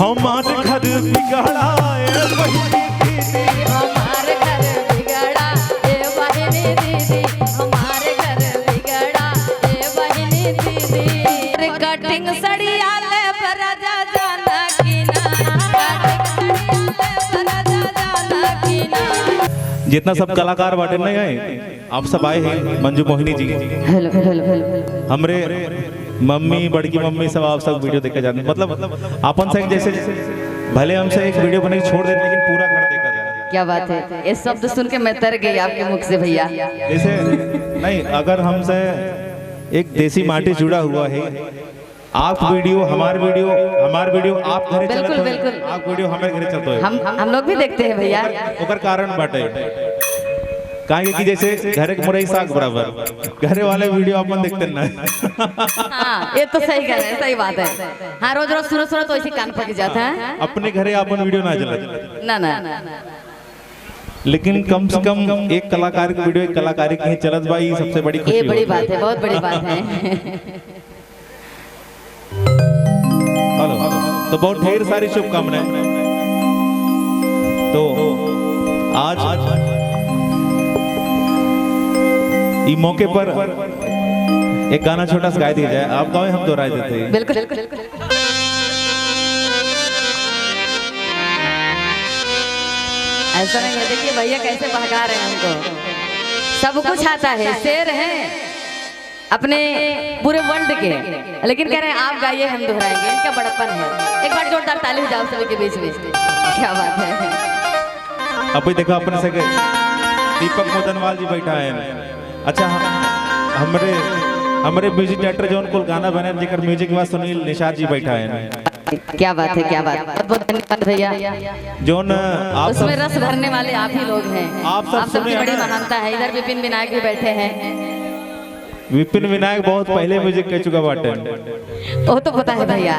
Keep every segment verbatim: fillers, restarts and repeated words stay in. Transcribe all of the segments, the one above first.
हमार घर बिगड़ा ए बहिनी दीदी। हमार घर बिगड़ा ए बहिनी दीदी। हमार घर बिगड़ा ए बहिनी दीदी। कटिंग सड़िया ले पर राजा जाना की ना। कटिंग सड़िया ले पर राजा जाना की ना। जितना सब कलाकार बाटे नहीं आए, आप सब आए हैं, Manju Mohini ji. Hello, hello, hello, hello. हमरे मम्मी, बड़की मम्मी सब, आप सब वीडियो देखे जाते हैं। मतलब, आपन से जैसे भले हमसे एक वीडियो बने छोड़ देते, लेकिन पूरा घर देखा जाए। क्या बात है, ये शब्द सुन के मैं तर गई आपके मुख से भैया। जैसे, नहीं, अगर हमसे एक देसी माटी जुड़ा हुआ है, आप वीडियो, हमार वीडियो, हमार वीडियो आप घरे चलत बिल्कुल, होए, बिल्कुल। आप वीडियो हमारे घरे चलत होए। हम, हम लोग भी देखते हैं भैया। ओकर, ओकर कारण बाटे। काहे कि जैसे घरे के मुरई साग बराबर, घरे वाले वीडियो अपन देखते ना। हाँ, ये तो सही कह रहे हैं, सही बात है। हाँ, रोज रोज सुनो सुनो तो ऐसे कान पक जाता है। अपने घरे अपन वीडियो ना चलत। ना, ना। लेकिन कम से कम एक कलाकार के वीडियो, एक कलाकारी के ही चलत बा, ये सबसे बड़ी खुशी ये बड़ी होती है। बात है, बहुत बड़ी बात है। हेलो, तो बहुत ढेर सारी शुभकामनाएं। तो आज ई मौके पर एक गाना छोटा सा गाय दिया जाए, आप गावे, हम दोहराए देते हैं। बिल्कुल। ऐसा नहीं है, देखिए भैया कैसे बहका रहे हैं हमको। सब कुछ आता है, शेर हैं। अपने पूरे वर्ल्ड के, लेकिन कह रहे हैं, "आप गाइए, हम दोहराएंगे।" इनका बड़प्पन है। एक बार जोरदार ताली हो जाओ सभी के बीच में। क्या बात है। अभी देखो, अपने से दीपक मोदनवाल जी बैठा है। अच्छा, हम-, हमरे, हमरे म्यूजिक डायरेक्टर जौन कुल गाना बने, जेकर म्यूजिक बा सुनील निषाद जी बैठा है। क्या बात है, क्या बात है। बहुत बहुत धन्यवाद भैया। जौन आप उसमें सब रस भरने वाले आप ही लोग हैं। आप सब आप सबकी सुने हैं बड़ी ना? महानता है। इधर विपिन विनायक भी बैठे हैं। विपिन विनायक बहुत पहिले म्यूजिक कह चुका बाटे। वो तो पता है भैया,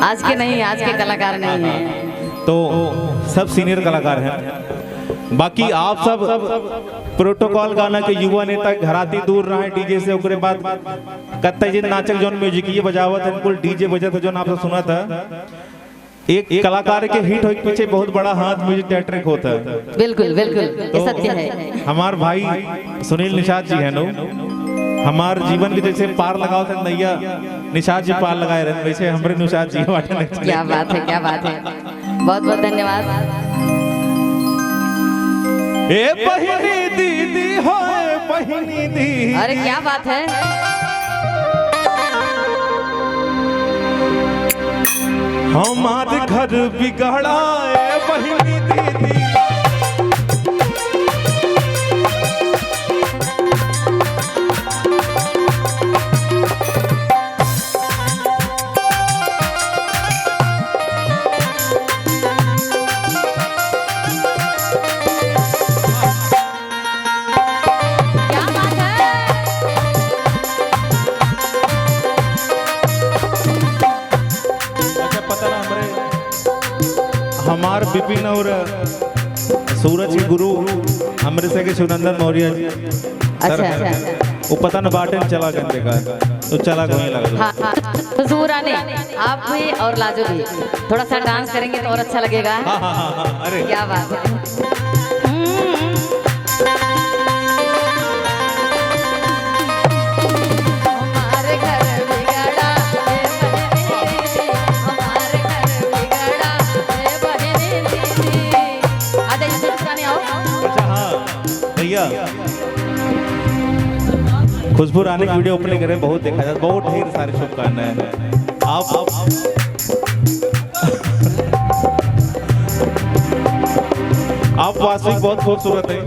आज के नहीं, आज के कलाकार नहीं है। तो सब सीनियर कलाकार हैं। बाकी आप सब प्रोटोकॉल गाना के युवा नेता, घराती दूर रहे डीजे से, ओकरे बाद कत्ते जिन नाचक जौन म्यूजिक ये बजावत है, बिल्कुल डीजे बजत है जौन आप सब सुनत है। एक कलाकार के हिट होए के पीछे बहुत बड़ा हाथ म्यूजिक डायरेक्टर के होता है। बिल्कुल, बिल्कुल, ये तो सत्य है। हमार भाई सुनील निषाद जी हैं नो, हमार जीवन के जैसे पार लगावत हैं नैया, निषाद जी पार लगाए रहे, वैसे हमरे निषाद जी बाटे। क्या बात है, क्या बात है, बहुत बहुत धन्यवाद। ए बहिनी दीदी हो, ए बहिनी दीदी। अरे क्या बात है। हमार घर बिगड़ा ए बहिनी दीदी। क्या बात है? अच्छा, पता ना, हमरे, हमार विपिन और सूरज के गुरु हमरे से के शिवनंदन मौर्य सर अच्छा, हैं। अच्छा। वो पता न बाटे में चला गए देखा, तो चला गए लगा। हाँ, हाँ। खुशबू रानी, आप भी और लाजो भी थोड़ा सा डांस करेंगे तो और अच्छा लगेगा। हाँ, हाँ, हाँ, हाँ, अरे। क्या बात है। हमारे घर बिगड़ा, ए बहिनी दीदी, हमारे घर बिगड़ा, ए बहिनी दीदी। आ जाइए, खुशबू रानी आओ। अच्छा, हाँ, भैया, खुशबू रानी की वीडियो अपने घरे बहुत देखा जाता, बहुत ढेर सारी शुभकामनाएं। आप, आप वास्तविक बहुत खूबसूरत है।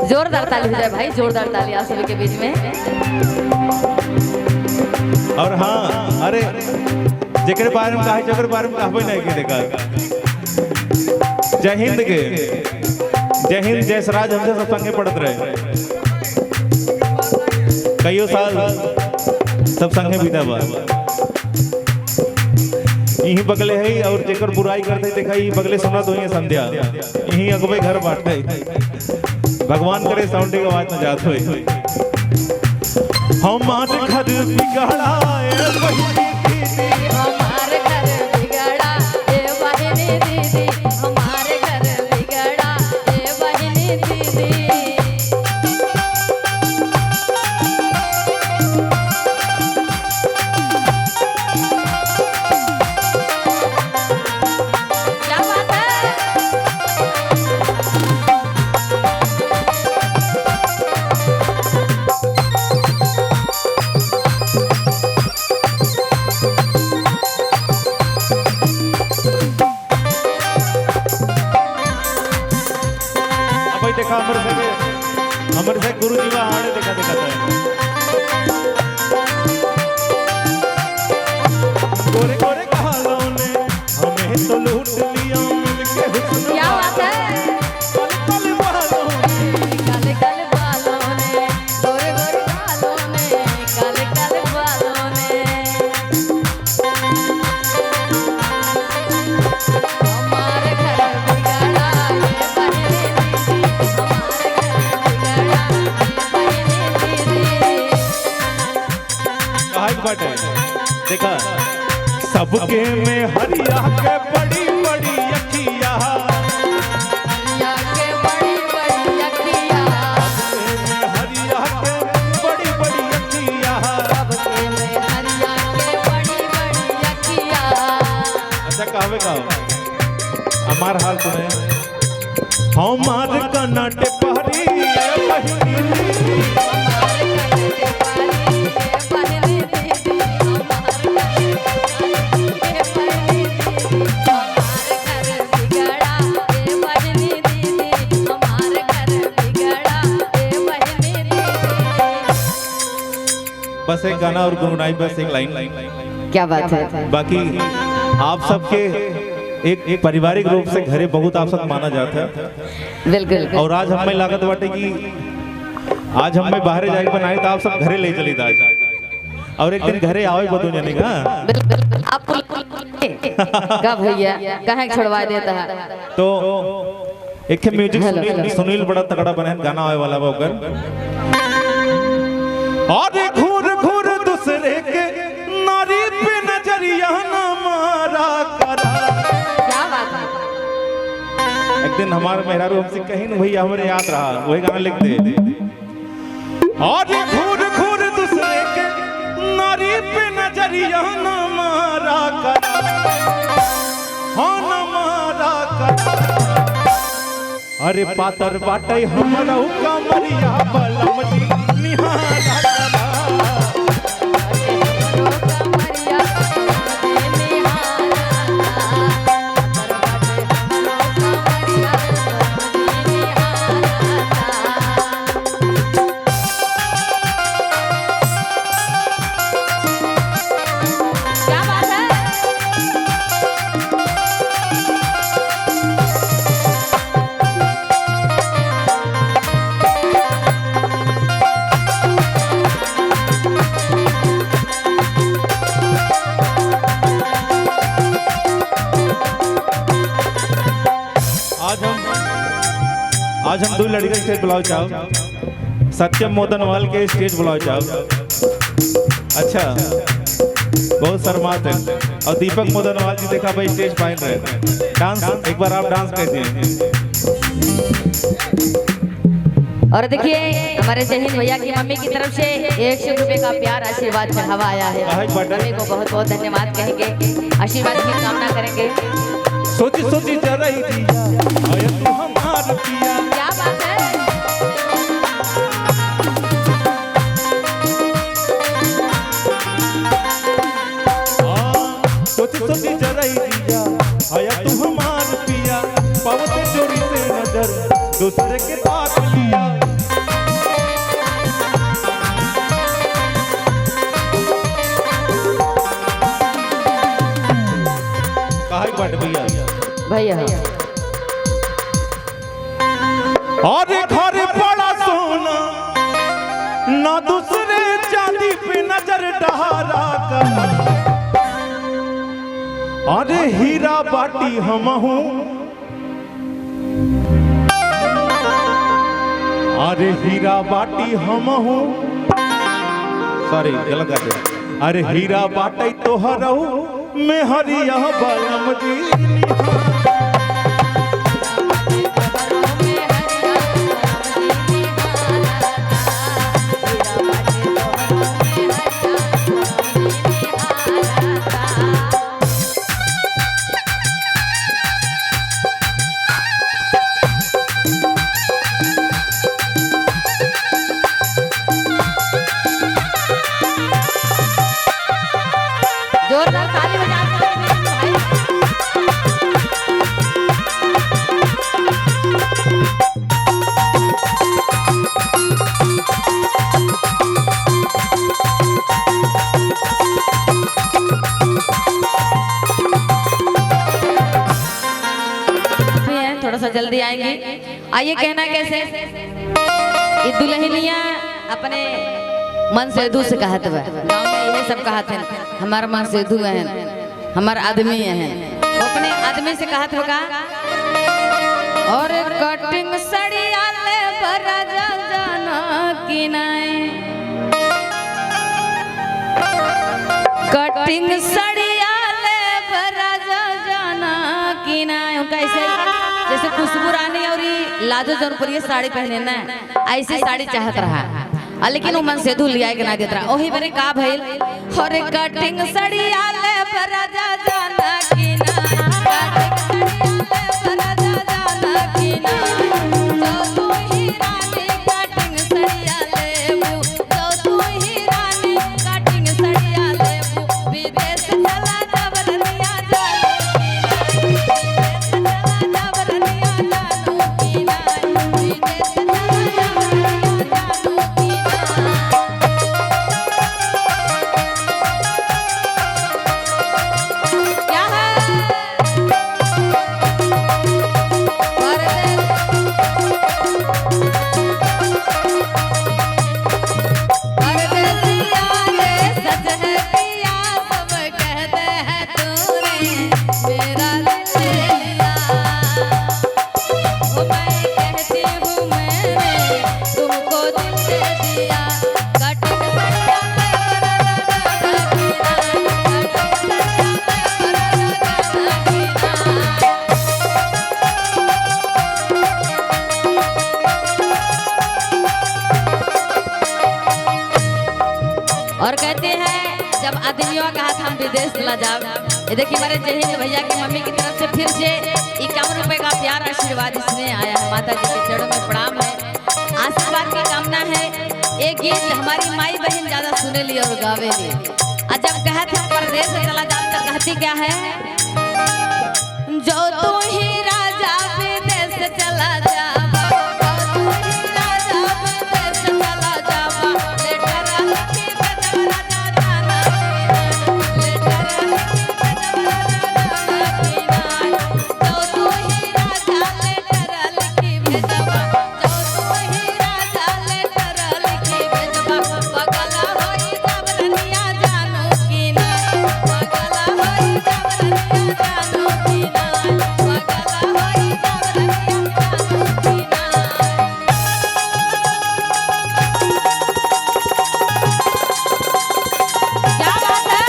जोरदार ताली हो जाए भाई, जोरदार ताली आप सभी के बीच में। और हाँ, अरे, जेकरे बारे में कहा, जेकरे बारे में कहबे नहीं के देखा। जय हिंद के, जय हिंद, जयसराज हमसे सब संगे पढ़त रहे। कईयो साल सब संगे बीता बा। इही बगले है और जेकर बुराई करते देखा, इही बगले सुनत होइए संध्या। इही अगवे घर बाटे। भगवान करे साउंड के आवाज न जात होए। हमार घर बिगड़ा ए बहिनी दीदी। हमार घर हमरे संगे, हमरे संगे गुरु जी बा, आड़े देखा, देखा तो। गोरे गोरे गालों ने हमें तो लूट लिया मिलके हुस्न क्या बात है? काले काले बालों ने, काले काले बालों ने, गोरे गोरे गालों ने, काले काले बालों ने। हमार घर बिगड़ा ये बहिनी दीदी, हमार घर बिगड़ा ये बहिनी दीदी। कहा एक बात है, देखा, सबके में हरिया के बड़ी बड़ी अखिया, हरिया के बड़ी बड़ी अखिया। सबके में हरिया के बड़ी बड़ी अखिया। सबके में हरिया के बड़ी बड़ी अखिया। अच्छा, कहवे का? हमार हाल सुने। हमार कनट पहरी ए बहिनी दीदी। हमार कनट पहरी ए बहिनी दीदी। हमार कनट पहरी ए बहिनी दीदी। हमार घर बिगड़ा ए बहिनी दीदी। हमार घर बिगड़ा ए बहिनी दीदी। बस एक गाना और गुनगुनाई, बस एक लाइन। क्या बात है। बाकी आप सबके एक, एक पारिवारिक रूप से घरे बहुत आप सब माना जाता है। बिल्कुल। और आज हमें लागत बाटे कि आज हमें बाहरे जाए के बनाए तो आप सब घरे ले चली आज। और एक दिन घरे आवे बदो जाने का। बिल्कुल। आप पुल-, पुल-, का भैया, कहाँ छोड़वा देता है? तो एक ठे music हेलो, सुनील, हेलो। सुनील बड़ा तगड़ा बने, गाना आवे वाला बा ओकर। अरे घूर घूर दूसरे के नारी पे नजरिया ना मारा करा। क्या बात है। एक दिन हमार मेहरारू हमसे कही न, "भैया, हमरे याद रहा, वही गाना लिख दे।" अरे घूर घूर दूसरे के नारी पे नजरिया ना मारा करा, हाँ ना मारा करा। अरे पातर बाटे हमरहु कमरिया बलम जी निहारा करा। क्या बात है। आज हम, आज हम दो लड़िका stage बुलावे चाहब। सत्यम मोदनवाल के stage बुलावे चाहब। अच्छा, बहुत शर्मात है। और दीपक मोदनवाल जी देखा भाई stage पाइन रहे। Dance, एक बार आप dance कर दिए। और देखिए, हमारे जय हिंद भैया की मम्मी की तरफ से एक सौ रुपए का प्यार आशीर्वाद चढ़ावा आया है। वाह, एक बार। मम्मी को बहुत बहुत धन्यवाद कहेंगे, आशीर्वाद की कामना करेंगे। सोची सोची जरई जिया, आया तू हमार पिया। क्या बात है। हाँ, सोची सोची जरई जिया, आया तू हमार पिया, पावते चोरी से नजर, दूसरे के ताक लिया। कहा एक बात भैया। भैया। अरे घर बड़ा सोना, ना दूसरे चांदी पे नजर डहारा कर। अरे हीरा बाटी हमहू, अरे हीरा बाटी हमहू, sorry, गलत गा दिया। अरे हीरा बाटी तोहरहू, मेहरिया बलम जी निहारा। जोरदार ताली बजा सकते हैं भाई। जल्दी आएंगी। आइए, कहना कैसे? ये दुल्हनिया अपने मनसेधु से कहत बा, गाँव में यही सब कहत हैं, "हमार मनसेधु हैं, हमार आदमी हैं।" वो अपने आदमी से कहत बा का, "और कटिंग सड़िया लेब राजा जाना कि नाई, कटिंग सड़िया लेब राजा जाना कि नाई।" उनका ऐसे, जैसे खुशबू रानी और ये लाजो जौनपुरिया साड़ी पहने ना, ऐसी साड़ी चाहत रहा, आ, लेकिन वो मनसेधु लियाए के ना देत रहा। ओही बरे का भइल, "अरे कटिंग सड़िया लेब राजा जाना कि ना, कटिंग सड़िया लेब राजा जाना कि ना, जो तू ही रानी कटिंग सड़िया लेबू, जो तू ही रानी कटिंग सड़िया लेबू, विदेश चला जाब रनिया जाना कि ना, विदेश चला जाब रनिया जाना कि ना।" क्या है? परदेस-, परदेसिया रे, सच है पिया, सब कहते हैं तूने मेरा दिल ले लिया। ओ मैं कहती हूँ मैंने तुमको दिल दे दिया। कटिंग सड़िया लेब राजा जाना कि ना, कटिंग सड़िया लेब राजा जाना कि ना। और कहते हैं, जब आदमियों का हाथ हम विदेश चला जाब, ये देखिए, हमारे जय हिंद भैया की मम्मी की तरफ से फिर से इक्यावन रुपए का प्यार, आशीर्वाद, स्नेह आया है। माता जी के चरणों में प्रणाम है, आशीर्वाद की कामना है। ये गीत हमारी माई बहन ज्यादा सुने ली और गावे ली। और जब कहत हम परदेश चला जाब, तो कहती क्या है, "जो तू ही राजा विदेश चला जाबा, जो तू ही राजा विदेश चला जाबा, लेटर लिखी भेजब राजा जाना कि ना, लेटर लिखी भेजब राजा जाना कि ना, जो तू ही राजा लेटर लिखी भेजबा, जो तू ही राजा लेटर लिखी भेजबा, पगला होई जाब रनिया जानू कि ना, पगला होई जाब रनिया जानू कि ना, पगला होई जाब रनिया जानू कि ना।" क्या बात है?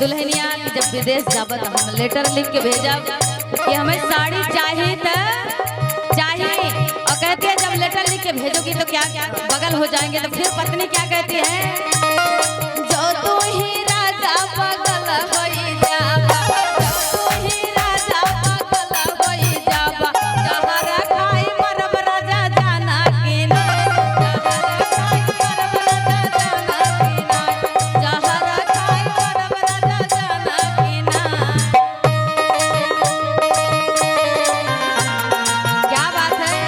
दुल्हनिया कि जब विदेश जाबा तो हम लेटर लिख के भेजब कि हमें साड़ी चाहिए तो चाहिए। और कहती है, "जब लेटर लिख के भेजोगी तो क्या बगल हो जाएंगे?" तो फिर पत्नी क्या कहती है, "जो तू ही राजा बगल होई जाबा, जो तू ही राजा बगल होई जाबा, जहर खाई मरब राजा जाना कि ना, जहर खाई मरब राजा जाना कि ना, जहर खाई मरब राजा जाना कि ना।" क्या बात है?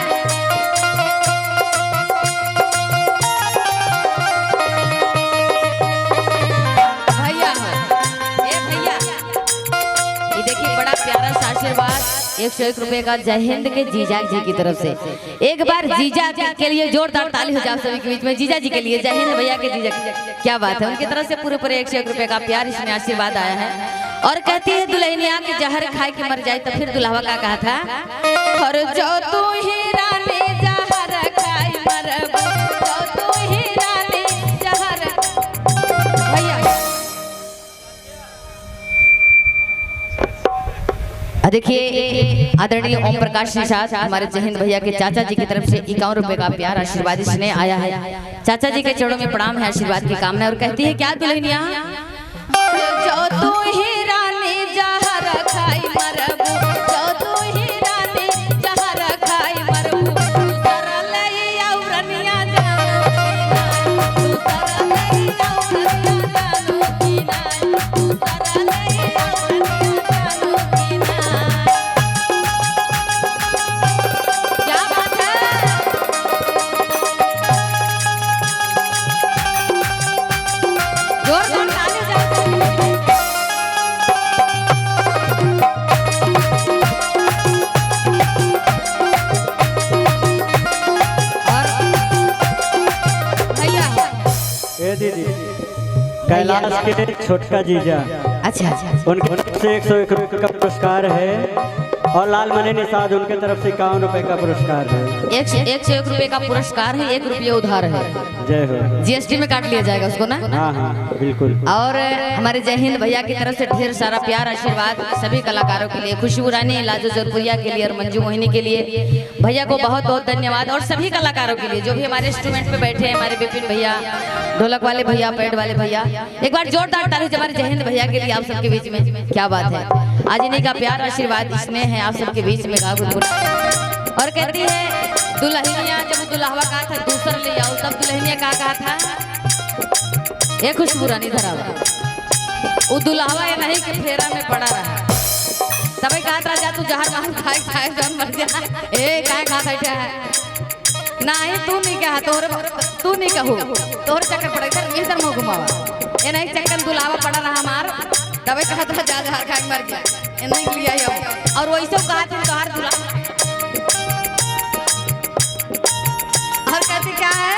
भैया हो, ए भैया, ये देखिए बड़ा प्यारा सा आशीर्वाद, एक सौ एक रुपए का जय हिंद के जीजा जी की तरफ से। एक बार जीजा के लिए जोरदार ताली हो जाए सभी के बीच में, जीजा जी के लिए, जय हिंद भैया के जीजा के। क्या बात है, उनकी तरफ से पूरे पूरे एक सौ एक रुपए का प्यार, इसमें आशीर्वाद आया है। और कहती है दुल्हनिया कि जहर खाए के मर जाए, तो फिर दुल्हवा का कहा था, "और जो तू ही रानी जहर खाई मरबू, जो तू ही रानी जहर।" भैया, आ देखिए, आदरणीय ओम प्रकाश निषाद हमारे जय हिंद भैया के चाचा जी की तरफ से इक्यावन रुपए का प्यार, आशीर्वाद, स्नेह आया है। चाचा जी के चरणों में प्रणाम है, आशीर्वाद की कामना। और कहती है क्या दुल्हनिया, "जो तू ही रानी जहर खाई मरबू, जो तू ही रानी जहर खाई मरबू, दूसरा लई आऊ रनिया जाना, दूसरा लई कैलाश के छोटका जीजा, अच्छा, अच्छा, अच्छा। उनके तरफ से एक सौ एक रुपये का पुरस्कार है और लाल मनी निषाद उनके तरफ से इक्यावन रुपये का पुरस्कार है। एक सौ, एक सौ एक रुपये का पुरस्कार है, एक रुपया उधार है। जय हो। जीएसटी में काट लिया जाएगा उसको ना। हाँ, हाँ, बिल्कुल। और हमारे जय हिंद भैया की तरफ से ढेर सारा प्यार, आशीर्वाद सभी कलाकारों के लिए, खुशबू रानी, लाजो जौनपुरिया के लिए और मंजू मोहिनी के लिए। भैया को बहुत बहुत धन्यवाद और सभी कलाकारों के लिए, जो भी हमारे इंस्ट्रूमेंट पे बैठे हैं, हमारे विपिन भैया, ढोलक वाले भैया, पैड वाले भैया, एक बार जोरदार ताली हमारे जय हिंद भैया के लिए आप सबके बीच में। क्या बात है, आज इन्हीं का प्यार, आशीर्वाद, स्नेह है आप सबके बीच में। गाँव गुनगुना और कहती है दुल्हनिया, जब दुल्हवा कहा था दूसर ले आओ, तब दुल्हनिया का कहा था? ए खुशबू रानी धरावा, वो दुल्हवा ये नहीं कि फेरा में पड़ा रहा, तबे कहत रहा जा तू जहर मार खाए खाए जौन मर जा। ए काहे खात है? नहीं, तू नहीं कहा, तोहरे, तू नहीं कहू, तोहरे चक्कर पड़ा, इधर, इधर मुँह घुमावा। ए नहीं, चक्कर दुलावा पड़ा रहा हमार, तबे कहत रहा जा जहर खाए मर गया। ए नहीं लिया यो। और वैसे कहा तुम तोहार दुला। और कहती क्या है?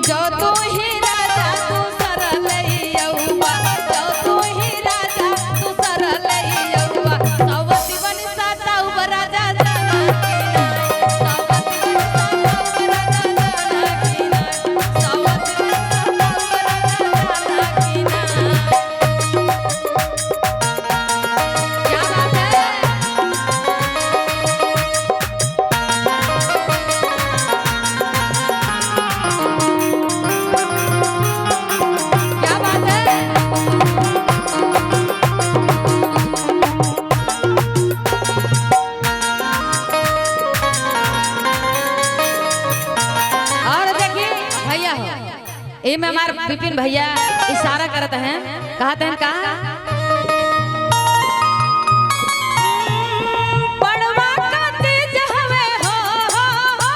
जो तू ही राजा तू सरलैयौबा, जो तू ही राजा तू सरलैयौबा, सवती बन सताउब राजा जाना कि ना, सवती बन सताउब राजा जाना कि ना, सवती बन सताउब राजा जाना कि ना। क्या बात है? क्या बात है? और देखिए भैया हो, एमे हमार विपिन भैया इशारा करत हैं, कहत हैं का? पड़वा का तेज हवे हो, हो, हो।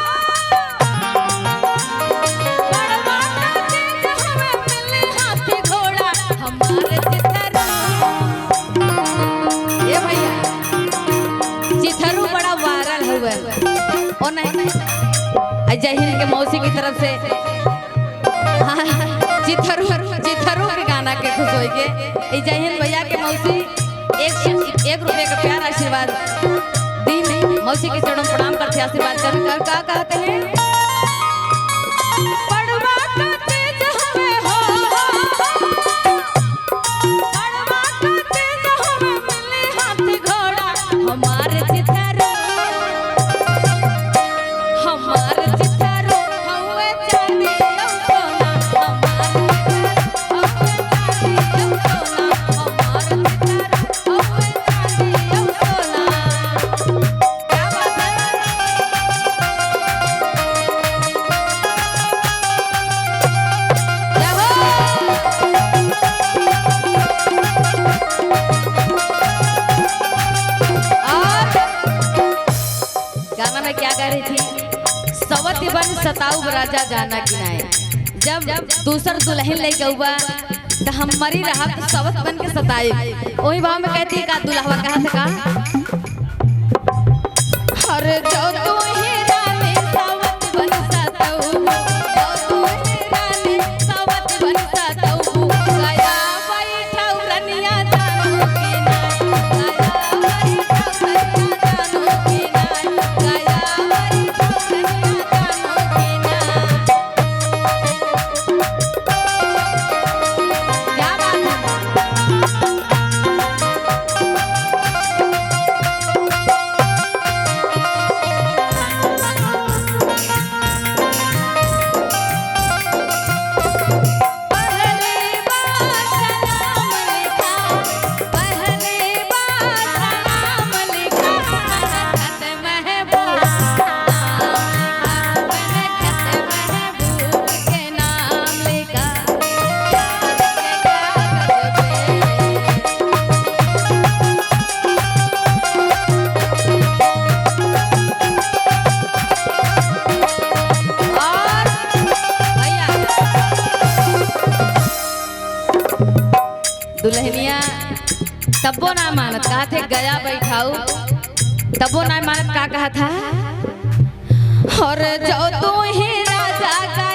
पड़वा का तेज हवे, मिले हाथी घोड़ा हमार चिथरू। ए भैया, चिथरू बड़ा वायरल हुआ। ओ नहीं, आ जय हिंद के मौसी की तरफ से हाँ, चिथरू, चिथरू के गाना के खुश होइके। ई जय हिंद भैया के मौसी एक, एक रुपये का प्यार आशीर्वाद दीन। मौसी के चरणों में प्रणाम करते, आशीर्वाद कर, कर का कहते हैं? पड़वा का तेज हवे हो, पड़वा का तेज हवे, मिले हाथ घोड़ा हमार चिथरू, हमार चिथरू हवे चांदी अउ सोना, हमार चिथरू हवे चांदी अउ सोना, हमार चिथरू हवे चांदी अउ सोना। क्या बात है? जय हो। और गाना में क्या गा रही थी? सवत बन सताउब राजा जाना कि नाय। जब दूसर दुलहिन लइ गउबा, त हम मरी रहब, त सवत बन के सताइब। ओही भाव में कहती का दुलहवा कहत का? अरे जो तू ही रानी सवत बन सतऊ, जो तू ही रानी सवत बन सतऊ, गया बैठऊ रनिया जानू की ना, गया बैठऊ रनिया जानू की ना, गया बैठऊ रनिया जानू की ना। क्या बात है? पहली बार सलाम लिखा, पहली बार सलाम लिखा, महबूब, महबूब के नाम लेकर। और भैया, दुलहिनिया तब्बो ना मानत, कहत है गया बैठाऊ, तब्बो ना मानत, का कहत है? और जो तू ही राजा का